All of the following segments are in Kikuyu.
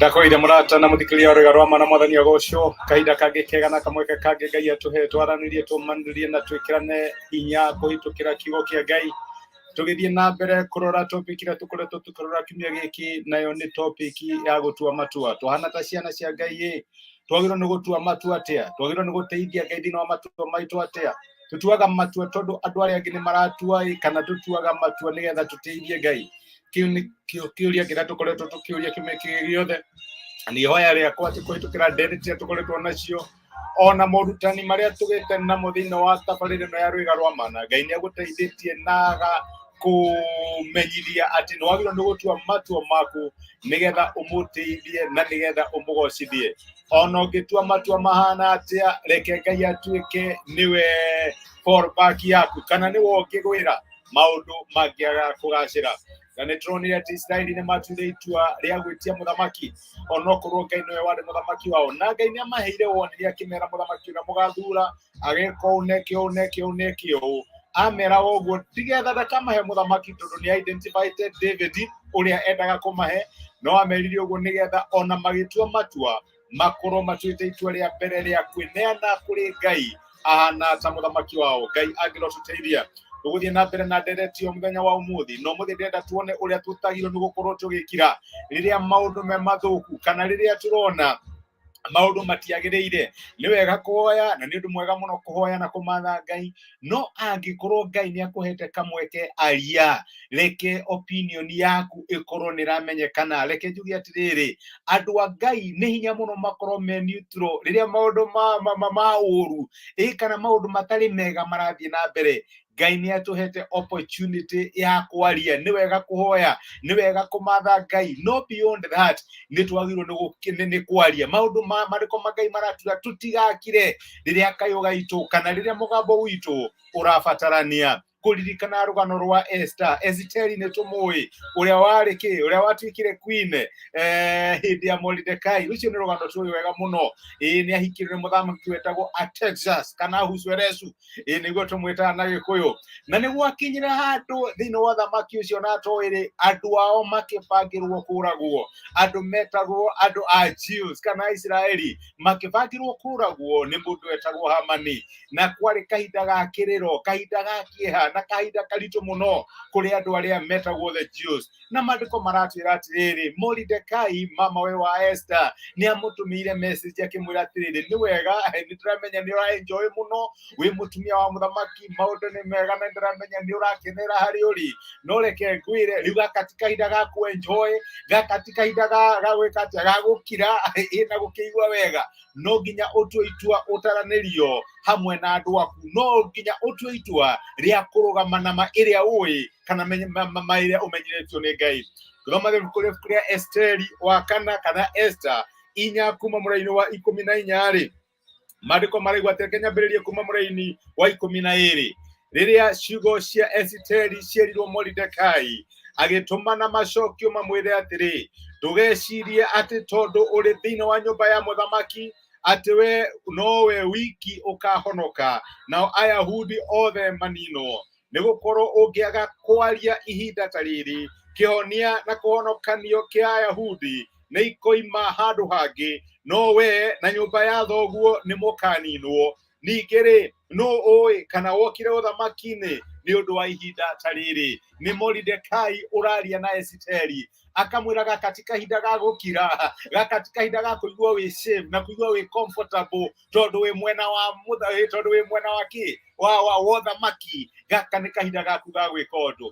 Ndakwĩire mũrata na mũthikĩrĩria wa rwĩga rwa mana, Mwathani agocwo. Kahinda kangĩ kega na kamweke kangĩ Ngai atũhe twaranĩrie, tũmanĩrie na twĩkĩrane hinya kũhĩtũkĩra kiugo kĩa Ngai. Tũgĩthiĩ na mbere kũrora topic ĩrĩa tũkoretwo tũkĩrora kiumia gĩkĩ, nayo nĩ topic ya gũtua matua. Tũhana ta ciana cia Ngai ĩ, twagĩrĩirwo nĩ gũtua matua atĩa? Twagĩrĩirwo nĩ gũteithia Ngai thĩinĩ wa matua maitũ atĩa? Tũtuaga matua tondũ andũ arĩa angĩ nĩ maratua ĩ, kana tũtuaga matua nĩgetha tũteithie Ngai? Kĩu nĩ kĩo kĩũria kĩrĩa tũkoretwo tũkĩũria kiumia kĩrĩ gĩothe. Na nĩ ihoya rĩakwa atĩ kũhĩtũkĩra ndereti iria tũkoretwo nacio ona morutani marĩa tũgĩte namo thĩinĩ wa tabarĩra ĩno ya rwĩga rwa mana, Ngai nĩ agũteithĩtie na agakũmenyithia atĩ nĩ wagĩrĩirwo nĩ gũtua matua maku nĩgetha ũmũteithie na nĩgetha ũmũgocithie. Ona ũngĩtua matua mahana atĩa, reke Ngai atuĩke nĩwe fallback yaku kana nĩwe ũngĩgwĩra maũndũ mangĩaga kũgacĩra. Na nĩ tũronire atĩ Isiraeli nĩ matuire itua rĩa gwĩtia mũthamaki onokorwo Ngai nĩwe warĩ mũthamaki wao, na Ngai nĩ amaheire woni akĩmera mũthamaki ũrĩa mũgathura ageka ũũ neke ũũ neke ũũ neke ũũ. Amera ũguo tigetha ndakamahe mũthamaki tondũ nĩ identified David ũrĩa endaga kũmahe, no amerire ũguo nĩgetha ona magĩtua matua makorwo matuĩte itua rĩa mbere rĩa kwĩneana kũrĩ Ngai ahana ta mũthamaki wao. Ngai angĩrotũteithia. Tũgũthiĩ na mbere na ndereti o mũthenya wa ũmũthĩ, no mũthĩ ndĩrenda tuone ũrĩa tũtagirwo nĩ gũkorwo tũgĩkira rĩrĩa maũndũ me mathũku kana rĩrĩa tũrona maũndũ matiagĩrĩire. Nĩ wega kũhoya na nĩ ũndũ mwega mũno kũhoya na kũmatha Ngai, no angĩkorwo Ngai nĩ akũhete kamweke, aria, reke opinion yaku ĩkorwo nĩ ĩramenyekana. Reke njuge atĩrĩrĩ, andũ a Ngai nĩ hinya mũno makorwo me neutral rĩrĩa maũndũ ma ũru ĩ kana maũndũ matarĩ mega marathiĩ na mbere. Ngai nĩ atũhete opportunity ya kwaria. Nĩ wega kũhoya, nĩ wega kũmatha Ngai, no beyond that nĩ twagĩrĩirwo nĩ kwaria maũndũ ma marĩko ma Ngai maratura. Tũtigakire rĩrĩa kayũ gaitũ kana rĩrĩa mũgambo witũ ũrabatarania. Kũririkana rũgano rwa Esther, Esiteri nĩ tũmũĩ, ũrĩa warĩ kĩ, ũrĩa watuĩkire queen hĩndĩ ya Moridekai. Rũcio nĩ rũgano tũĩ wega mũno. Ĩĩ, nĩ ahikire nĩ mũthamaki wetagwo Artaxerxes kana Ahasuerus, ĩĩ nĩguo tũmwĩtaga na Gĩkũyũ. Na nĩ gwakinyire handũ thĩinĩ wa ũthamaki ũcio na atoĩrĩ andũ ao makĩbangĩrwo kũragwo. Andũ metagwo andũ a Jews kana Isiraeli makĩbangĩrwo kũragwo nĩ mũndũ wetagwo Hamani. Na kwarĩ kahinda ga kĩrĩro, kahinda ga kĩeha na kahinda karitũ mũno kũrĩ andũ arĩa metagwo the Jews. Na maandĩko maratwĩra atĩrĩrĩ, Moridekai mama we wa Esther nĩ amũtũmĩire message akĩmwĩra atĩrĩrĩ, nĩ wega, nĩ ndĩramenya nĩ ũra enjoy mũno wĩ mũtumia wa mũthamaki, maũndũ nĩ mega na ndĩramenya nĩ ũrakenera harĩ ũrĩ, no reke ngwĩre rĩu gaka ti kahinda ga ku enjoy, gaka ti kahinda ga gwĩka atĩa, ga gũkira ĩ na gũkĩigua wega. No nginya ũtue itua ũtaranĩrio hamwe na andũ aku, no nginya ũtue itua rĩa kũrũgama na ma ĩrĩa ũĩ kana ma ĩrĩa ũmenyeretio nĩ Ngai. Thoma ibuku rĩa Esteri wa kana kana Esther 4 kuma mũraini wa 14 rĩ, maandĩko maraigua atĩ reke nyambĩrĩrie kuma mũraini wa 12. Rĩrĩa ciugo cia Esiteri cierirwo Moridekai, agĩtũmana macokio mamwĩre atĩrĩ, ndũgecirie atĩ tondũ ũrĩ thĩinĩ wa nyũmba ya mũthamaki atĩ we nowe wiki ũkahonoka, nao Ayahudi othe maninwo. Nĩ gũkorwo ũngĩaga kwaria ihinda ta rĩrĩ, kĩhonia na kũhonokanio kĩa Ayahudi nĩ ikoima handũ hangĩ, no we na nyũmba ya thoguo nĩ mũkaninwo. Ningĩ rĩ, nũ ũĩ kana wokire ũthamaki-inĩ nĩ ũndũ wa ihinda ta rĩrĩ? Nĩ Moridekai ũraria na Esiteri, akamwĩra gaka ti kahinda ga gũkira, gaka ti kahinda ga kũigua wĩ safe na kũigua wĩ comfortable tondũ wĩ mwena wa tondũ wĩ mwena wa kĩ wa ũthamaki. Gaka nĩ kahinda gaku ga gwĩka ũndũ.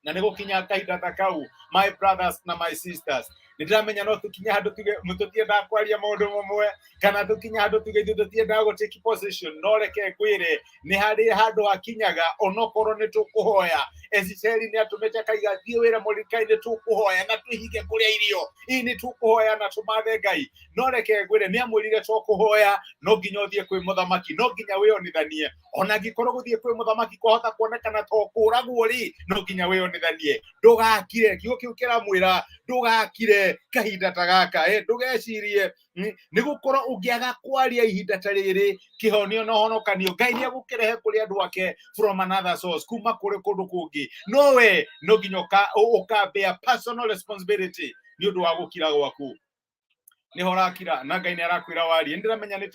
Na nĩ gũkinya kahinda ta kau, my brothers na my sisters, nĩ ndĩramenya no tũkinye handũ tuge tũtiendaga kwaria maũndũ mamwe, kana tũkinye handũ tuge ithuĩ tũtiendaga gũ take position. No reke ngwĩre, nĩ harĩ handũ hakinyaga onokorwo nĩ tũkũhoya. Esiteri nĩ atũmĩte akaiga, thiĩ wĩra Moridekai, nĩ tũkũhoya na twĩhinge kũrĩa irio, ii nĩ tũkũhoya na tũmathe Ngai. No reke ngwĩre, nĩ amwĩrire to kũhoya, no nginya ũthiĩ kwĩ mũthamaki, no nginya wĩonithanie. Ona angĩkorwo gũthiĩ kwĩ mũthamaki kwahota kuonekana to kũragwo rĩ, no nginya wĩonithanie. Ndũgakire, kiugo kĩu kĩramwĩra ndũgakire kahinda ta gaka, ndũgecirie nĩ gũkorwo ũngĩaga kwaria ihinda ta rĩrĩ, kĩhonio na ũhonokanio Ngai nĩ egũkĩrehe kũrĩ andũ ake from another source, kuma kũrĩ kũndũ kũngĩ. No we no nginya ũkambĩa personal responsibility nĩ ũndũ wa gũkira gwaku. Nĩho ũrakira na Ngai nĩ arakwĩra warie. Nĩndĩramenya nĩ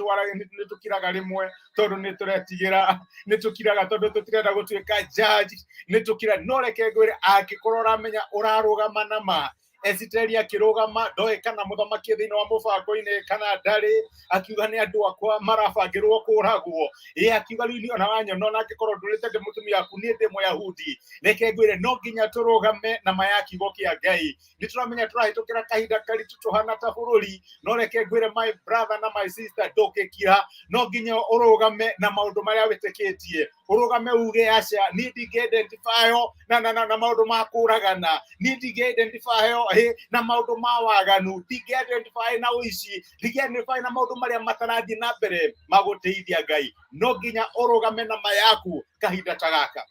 tũkiraga rĩmwe tondũ nĩ tũretigĩra, nĩ tũkiraga tondũ tũtirenda gũtuĩka judge, nĩ tũkira. No reke ngwĩre, angĩkorwo ũramenya ũrarũgama na ma, Esiteri akĩrũgama ndoĩ kana mũthamaki thĩinĩ wa mũbango-inĩ kana ndarĩ, akiuga nĩ andũ akwa marabangĩrwo kũragwo. Ĩ akiuga rĩu niĩ ona wanyona ona angĩkorwo ndũrĩte ndĩ mũtumia waku, niĩ ndĩ Mũyahudi. Reke ngwĩre, no nginya tũrũgame na ma ya kiugo kĩa Ngai. Nĩ tũramenya tũrahĩtũkĩra kahinda karitũ tũhana ta bũrũri, no reke ngwĩre my brother na my sister, ndũngĩkira. No nginya ũrũgame na maũndũ marĩa wĩtĩkĩtie, ũrũgame uge aca, niĩ ndingĩ-identify na maũndũ ma kũragana, niĩ ndingĩ-identify na maũndũ ma waganu, ndingĩ-identify na ũici, ndingĩ-identify na maũndũ marĩa matarathiĩ na mbere ma gũtĩithia Ngai. No nginya ũrũgame na ma yaku kahinda ta gaka.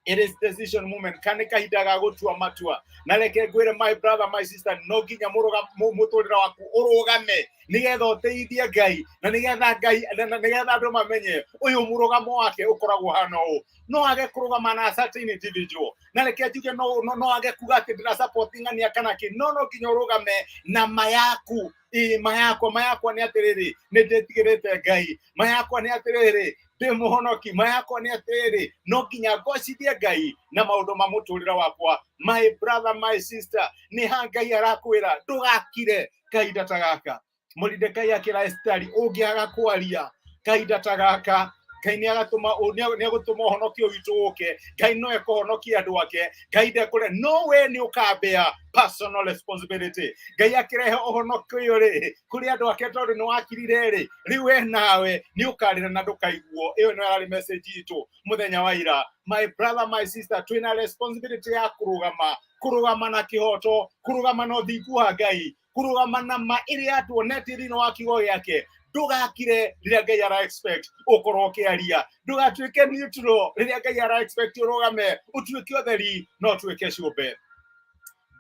It is decision moment, kana nĩ kahinda ga gũtua matua. Na reke ngwĩre my brother, my sister, no nginya mũtũrĩre waku ũrũgame nĩgetha ũteithie Ngai, na nĩgetha Ngai na nĩgetha andũ mamenye ũyũ mũrũgamo wake ũkoragwo hana ũũ. No age kũrũgama na certain individual, na reke njuge no age kuga atĩ ndĩra support ng'ania kana kĩ, no nginya ũrũgame na ma yaku. Ĩ ma yakwa, ma yakwa nĩ atĩrĩrĩ, nĩ ndĩtigĩrĩte Ngai. Ma yakwa nĩ atĩrĩrĩ, ndĩ mũhonoki. Ma yakwa nĩ atĩrĩrĩ, no nginya ngocithie Ngai na maũndũ ma mũtũrĩre wakwa. My brother, my sister, nĩ ha Ngai arakwĩra ndũgakire kahinda ta gaka? Moridekai akĩra Esiteri, ũngĩaga kwaria kahinda ta gaka, Ngai nĩ agatũma nĩ agũtũma ũhonokio witũ ũke. Ngai no ekũhonokia andũ ake, Ngai ndekũre, no we nĩ ũkambĩa personal responsibility. Ngai akĩrehe ũhonokio ũyũ rĩ kũrĩ andũ ake, tondũ nĩ wakirire rĩ, rĩu we nawe nĩ ũkarĩra na ndũkaiguo. Ĩyo nĩyo yarĩ message itũ mũthenya wa ira. My brother, my sister, twĩna responsibility ya kũrũgama, kũrũgama na kĩhoto, kũrũgama na ũthingu wa Ngai, kũrũgama na ma ĩrĩa atuonetie thĩinĩ wa kiugo gĩake. Ndũgakire rĩrĩa Ngai ara expect ũkorwo ũkĩaria. Ndũgatuĩke neutral rĩrĩa Ngai ara expect ũrũgame, ũtuĩke ũtheri no ũtuĩke ciũmbe.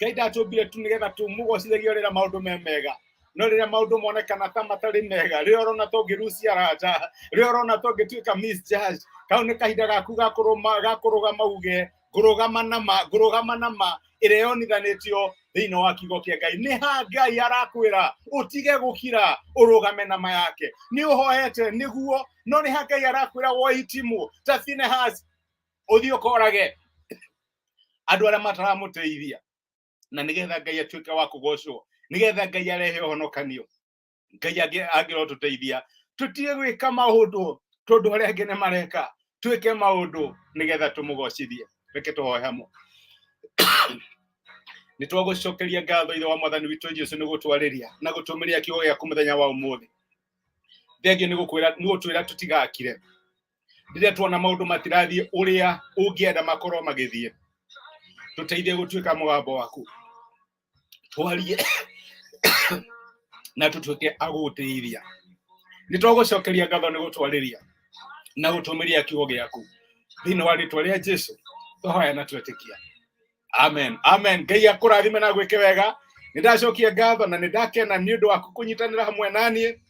Ngai ndatũmbire tu nĩgetha tũmũgocithagie rĩrĩa maũndũ me mega, no rĩrĩa maũndũ monekana ta matarĩ mega, rĩrĩa ũrona ta ũngĩrucia arata, rĩrĩa ũrona ta ũngĩtuĩka misjudged, kau nĩ kahinda gaku ga kũrũma, ga kũrũgama uge ngũrũgama na ma, ngũrũgama na ma ĩrĩa yonithanĩtio thĩinĩ wa kiugo kĩa Ngai. Nĩ ha Ngai arakwĩra ũtige gũkira, ũrũgame na ma yake? Nĩ ũhoete nĩguo, no nĩ ha Ngai arakwĩra woe itimũ ta Finehas, ũthiĩ ũkorage andũ arĩa mataramũteithia, na nĩgetha Ngai atuĩke wa kũgocwo, nĩgetha Ngai arehe ũhonokanio? Ngai angĩrotũteithia tũtige gwĩka maũndũ tondũ arĩa angĩ nĩ mareka, twĩke maũndũ nĩgetha tũmũgocithie. Reke tũhoe hamwe. Nĩ twagũcokeria ngatho, Ithe wa Mwathani witũ Jesu, nĩ gũtwarĩria na gũtũmĩria kiugo gĩaku mũthenya wa ũmũthĩ. Thengio nĩ gũkwĩra, nĩ gũtwĩra tũtigakire rĩrĩa tuona maũndũ matirathiĩ ũrĩa ũngĩenda makorwo magĩthiĩ. Tũteithie gũtuĩka mũgambo waku, twarie na tũtuĩke a gũgũtĩithia. Nĩ twagũcokeria ngatho nĩ gũtwarĩria na gũtũmĩria kiugo gĩaku. Thĩinĩ wa rĩtwa rĩa Jesu twahoya na twetĩkia, amen, amen. Ngai akũrathime na gwĩke wega. Nĩ ndacokia ngatho na nĩ ndakena nĩ ũndũ waku kũnyitanĩra hamwe naniĩ.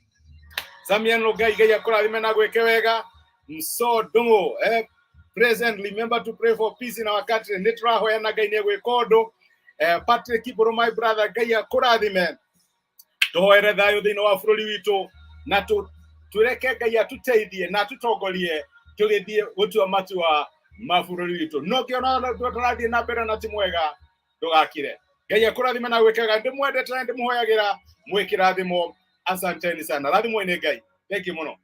Samian Ngai, Ngai akũrathime na gwĩke wega. Mso Ndung'u, present, remember to pray for peace in our country. Nĩ tũrahoya na Ngai nĩ egwĩka ũndũ. Patrick Kiburu, my brother, Ngai akũrathime. Tũhoere thayũ thĩinĩ wa bũrũri witũ na tũreke Ngai atũteithie na atũtongorie tũgĩthiĩ gũtua matua ma bũrũri witũ. No ngĩona tũrathiĩ na mbere na ti mwega, ndũgakire. Ngai akũrathime na gwĩkaga. Ndĩmwendete na ndĩmũhoyagĩra mwĩkĩrathimo. Asanteni sana, rathimwo nĩ Ngai. Thank you mũno.